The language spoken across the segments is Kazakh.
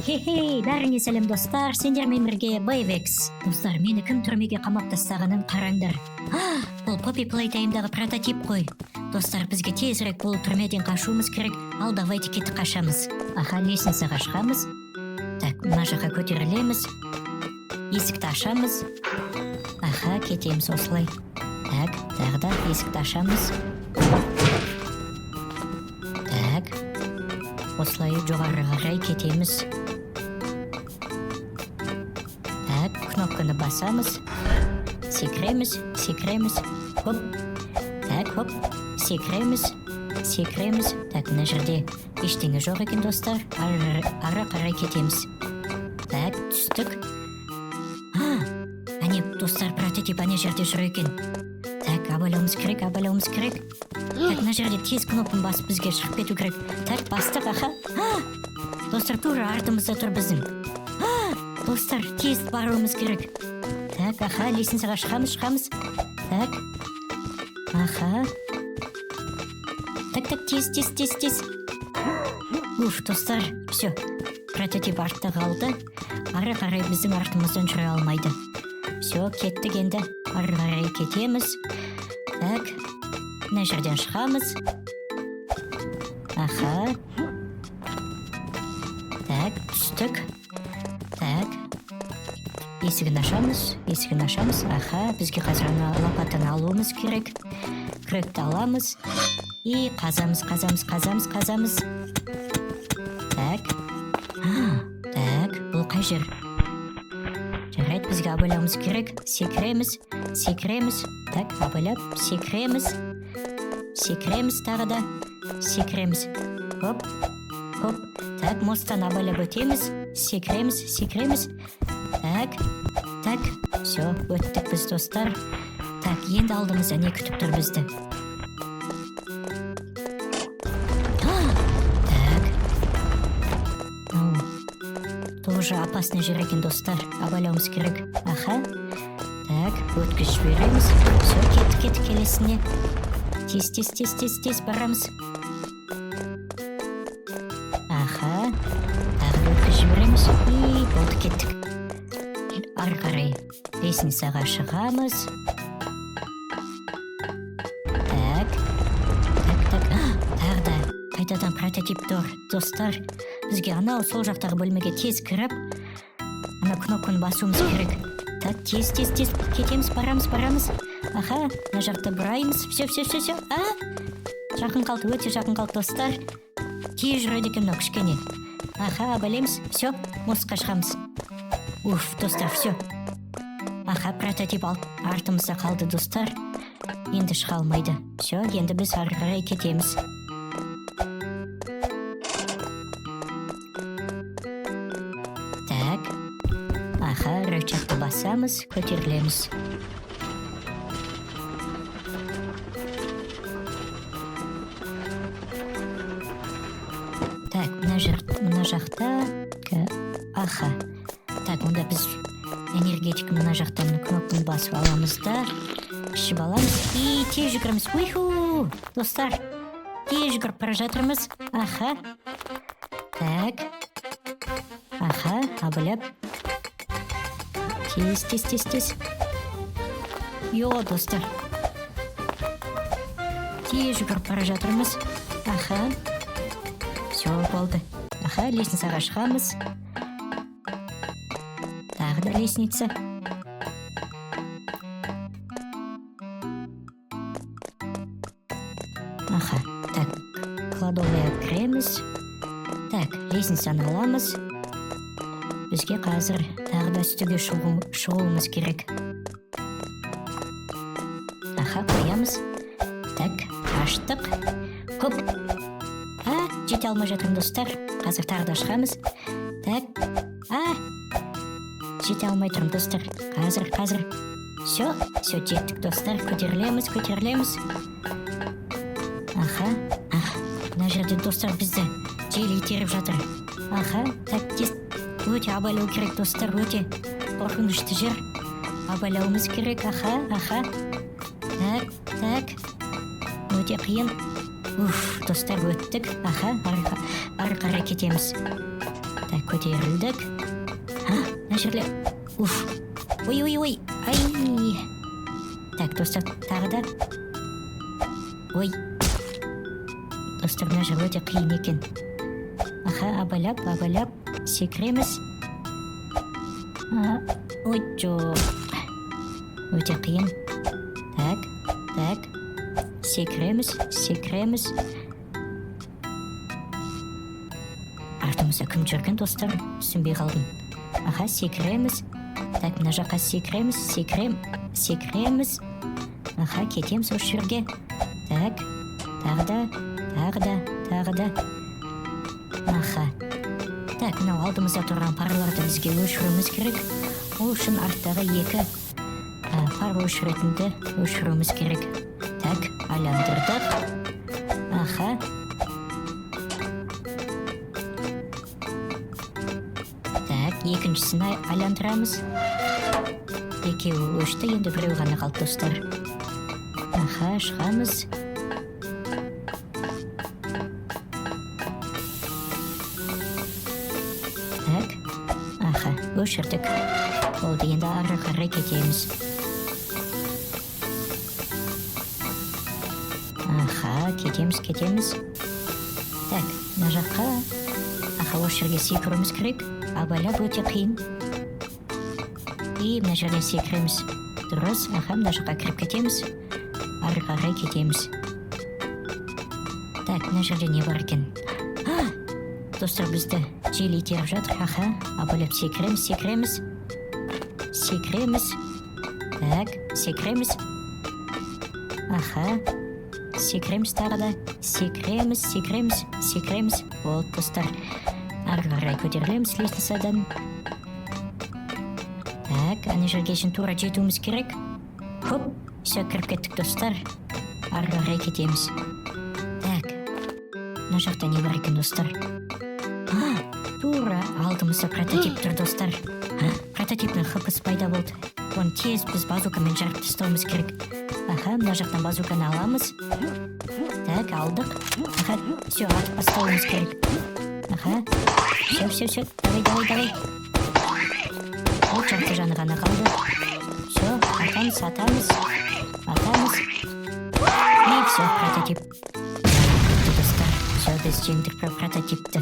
Хе-хей, бәріңе сәлем, достар, сендермен бірге Байвекс. Достар, мені кім түрмеге қамап тастағанын қараңдар. Бұл Poppy Playtime'дағы прототип қой. Достар, бізге тезірек бұл түрмеден қашуымыз керек. Ал давайте кеттік, қашамыз. Аха, лестницаға шығамыз. Так, мына жаққа көтерілеміз. Есікті ашамыз. Аха, кетеміз осылай. Так, тағы да есікті ашамыз. Так, осылай жоғары қарай кетеміз. Так, кнопканы басамыз. Секіреміз, секіреміз. Хоп. Так, хоп. Секіреміз, секіреміз. Так, мына жерде ештеңе жоқ екен, достар. Ары қарай кетеміз. Так, түстік. Әне, достар, прототип ана жерде жүр екен. Так, абайлауымыз керек, абайлауымыз керек. Так, мына жерде тез кнопканы басып бізге шығып кету керек. Так, бастық, аха. Достар, тура артымызда тұр біздің. Достар, тез баруымыз керек. Так, аха, лестницаға шығамыз, шығамыз. Так, аха. Так, так, тез, тез, тез, тез. Уф, достар, все. Прототип артта қалды. Ары қарай біздің артымыздан жүре алмайды. Все, кеттік енді. Ары қарай кетеміз. Так, мына жерден шығамыз. Аха. Так, түстік. Так. Есігін ашамыз, есігін ашамыз. Аха, бізге қазір ана лопатаны алуымыз керек. Күректі аламыз. И қазамыз, қазамыз, қазамыз, қазамыз. Так. Так, бұл қай жер? Жарайды, бізге абайлауымыз керек. Секіреміз, секіреміз. Так, абайлап, секіреміз. Секіреміз тағы да. Секіреміз. Хоп, хоп. Так, мосттан абайлап өтеміз. Секіреміз, секіреміз. Так, так, все, өттік біз, достар. Так, енді алдымызда не күтіп тұр бізді? Так. Тоже опасный жер екен, достар. Абайлауымыз керек. Аха. Так, өткізіп жібереміз. Все, кеттік, кеттік келесіне. Тез, тез, тез, тез, тез барамыз. Аха. Тағы да өткізіп жібереміз. И болды, кеттік. Ары қарай лестницаға шығамыз. Так. Так, так. Тағы да қайтадан прототип тұр. Достар, бізге анау сол жақтағы бөлмеге тез кіріп, ана кнопканы басуымыз керек. Так, тез, тез, тез кетеміз, барамыз, барамыз. Аха, мына жақта бұраймыз. Все, все, все, все. Жақын қалды, өте жақын қалды, достар. Тез жүреді екен мынау кішкене. Аха, абайлаймыз. Все, мостқа шығамыз. Уф, достар, все. Аха, прототип артымызда қалды, достар. Енді шыға алмайды. Все, енді біз ары қарай кетеміз. Так. Аха, рычагты басамыз, көтерілеміз. Так, мына жақта, аха. Так, онда біз энергетик мына жақтан кнопканы басып аламыз да, ішіп аламыз и тез жүгіреміз. Уиху! Достар, тез жүгіріп бара жатырмыз. Аха. Так. Аха, абайлап. Тез, тез, тез, тез. Йо, достар. Тез жүгіріп бара жатырмыз. Аха. Все, болды. Аха, лестницаға шығамыз. Тағы да лестница. Аха, так, кладовая кіреміз. Так, лестницаны аламыз. Бізге қазір тағы да үстіге шығуымыз керек. Аха, қоямыз. Так, аштық. Хоп. Жете алмай жатырмын, достар. Қазір тағы да шығамыз. Так. Жете алмай тұрмын, достар. Қазір, қазір. Все, все, жеттік, достар. Көтерілеміз, көтерілеміз. Аха. Мына жерде, достар, бізді жел итеріп жатыр. Аха, так, тез. Өте абайлау керек, достар, өте қорқынышты жер. Абайлауымыз керек, аха, аха. Так, так. Өте қиын. Уф, достар, өттік. Аха, ары қарай кетеміз. Так, Көтерілдік. А, мына жерде, уф, ой, ой, ой, ай. Так, достар, тағы да. Ой, достар, мына жер өте қиын екен. Аха, абайлап, абайлап секіреміз. А, ой, жоқ, өте қиын. Так, так, секіреміз, секіреміз. Артымызда кім жүрген, достар, түсінбей қалдым. Аха, секіреміз. Так, мына жаққа секіреміз, секіреміз. Аха, кетеміз осы жерге. Так, тағы да, тағы да, тағы да. Аха, так, мынау алдымызда тұрған фараларды бізге өшіруіміз керек. Ол үшін арттағы екі фар өшіретінді өшіруіміз керек. Так, айландырдық. Аха, так, екіншісін айландырамыз. Екеуі өшті, енді біреу ғана қалды, достар. Аха, шығамыз. Так, аха, өшірдік. Болды, енді ары қарай кетеміз. Аха, кетеміз, кетеміз. Так, мына жаққа, аха, осы жерге секіруіміз керек. Абайлап, өте қиын. И мына жерден секіреміз, дұрыс. Аха, мына жаққа кіріп кетеміз, ары қарай кетеміз. Так, мына жерде не бар екен? А, достар, бізді жел итеріп жатыр. Аха, абайлап секіреміз, секіреміз, секіреміз. Так, секіреміз. Аха, секіреміз, тағы да секіреміз, секіреміз, секіреміз. Болды, достар, ары қарай көтерілеміз лестницадан. Так, ана жерге шейін тура жетуіміз керек. Хоп, все, кіріп кеттік, достар, ары қарай кетеміз. Так, мына жақта не бар екен, достар? А, тура алдымызда прототип тұр, достар. А, прототиптің ХП пайда болды. Оны тез біз базукамен жарып тастауымыз керек. Аха, мына жақтан базуканы аламыз. Так, алдық. Аха, все, атып тастауымыз керек. Аха, все, все, все, давай, давай, давай. Вот, жарты жаны ғана қалды. Все, атамыз, атамыз, атамыз. И все, прототип бітті, достар. Все, біз жеңдік прототипті.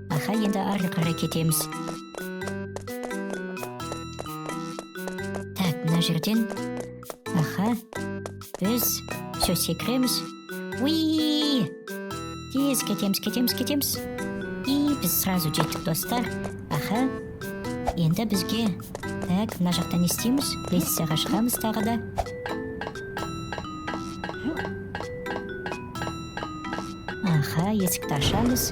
Аха, енді ары қарай кетеміз. Так, мына жерден, аха, біз, все, секіреміз. Уи, тез кетеміз, кетеміз, кетеміз. И біз сразу жеттік, достар. Аха, енді бізге, так, мына жақта не істейміз? Лестницаға шығамыз тағы да. Аха, есікті ашамыз.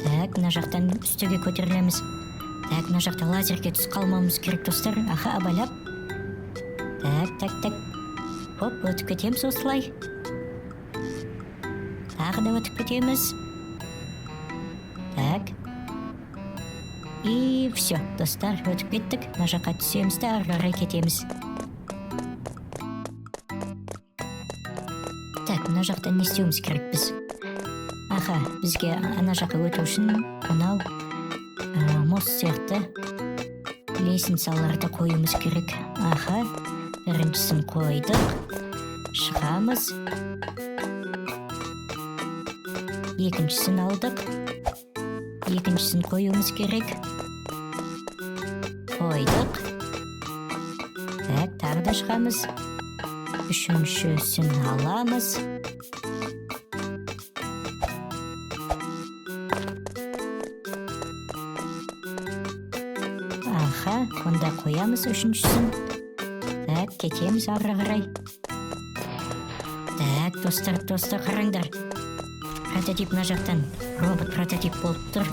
Так, мына жақтан үстіге көтерілеміз. Так, мына жақта лазерге түсіп қалмауымыз керек, достар. Аха, абайлап. Так, так, так, хоп, өтіп кетеміз осылай. Тағы да өтіп кетеміз. Так, и все, достар, өтіп кеттік. Мына жаққа түсеміз де, ары қарай кетеміз. Так, мына жақта не істеуіміз керек біз? Аха, бізге ана жаққа өту үшін мынау мост сияқты лестницаларды қоюымыз керек. Аха, біріншісін қойдық, шығамыз. Екіншісін алдық, екіншісін қоюымыз керек. Қойдық. Так, тағы да шығамыз. Үшіншісін аламыз. Аха, онда қоямыз үшіншісін. Так, кетеміз ары қарай. Так, достар, достар, қараңдар, прототип мына жақтан робот прототип болып тұр.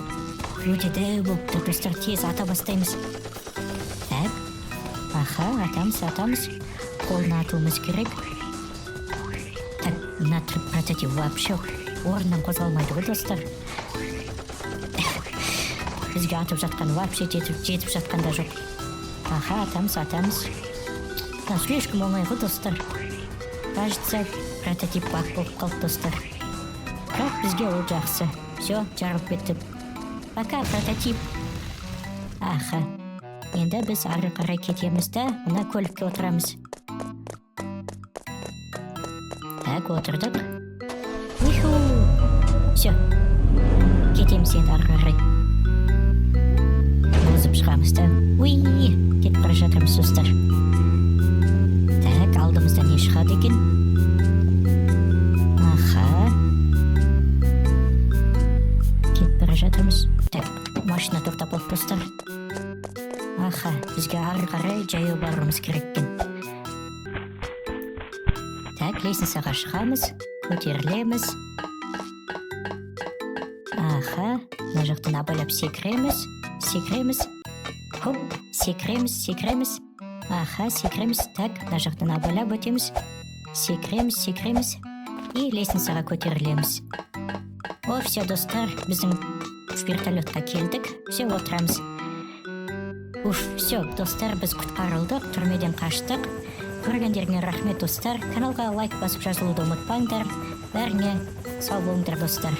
Өте дәу болып тұр, достар. Тез ата бастаймыз. Так, аха, атамыз, атамыз, қолына атуымыз керек. Так, мына прототип вообще орнынан қозғалмайды ғой, достар. Бізге атып жатқан вообще жетіп жатқан да жоқ. Аха, атамыз, атамыз. Мына слишком оңай ғой, достар. Кажется, прототип баг болып қалды, достар. Бірақ бізге ол жақсы. Все, жарылып кетті. Пока, прототип. Аха, енді біз ары қарай кетеміз да, мына көлікке отырамыз. Так, отырдық. Уху, все, кетеміз енді ары қарай. Озып шығамыз да. Уи, кетіп бара жатырмыз, достар. Так, алдымызда не шығады екен? Аха, кетіп бара жатырмыз. Так, машина тоқтап қалды, достар. Аха, бізге ары қарай жаяу баруымыз керек екен. Так, лестницаға шығамыз, көтерілеміз. Аха, мына жақтан абайлап секіреміз, секіреміз, хоп, секіреміз, секіреміз. Аха, секіреміз. Так, мына жақтан абайлап өтеміз, секіреміз, секіреміз и лестницаға көтерілеміз. О, все, достар, біздің вертолетқа келдік. Все, отырамыз. Уф, все, достар, біз құтқарылдық, түрмеден қаштық. Көргендеріңе рахмет, достар. Каналға лайк басып, жазылуды ұмытпаңдар. Бәріңе сау болыңдар, достар.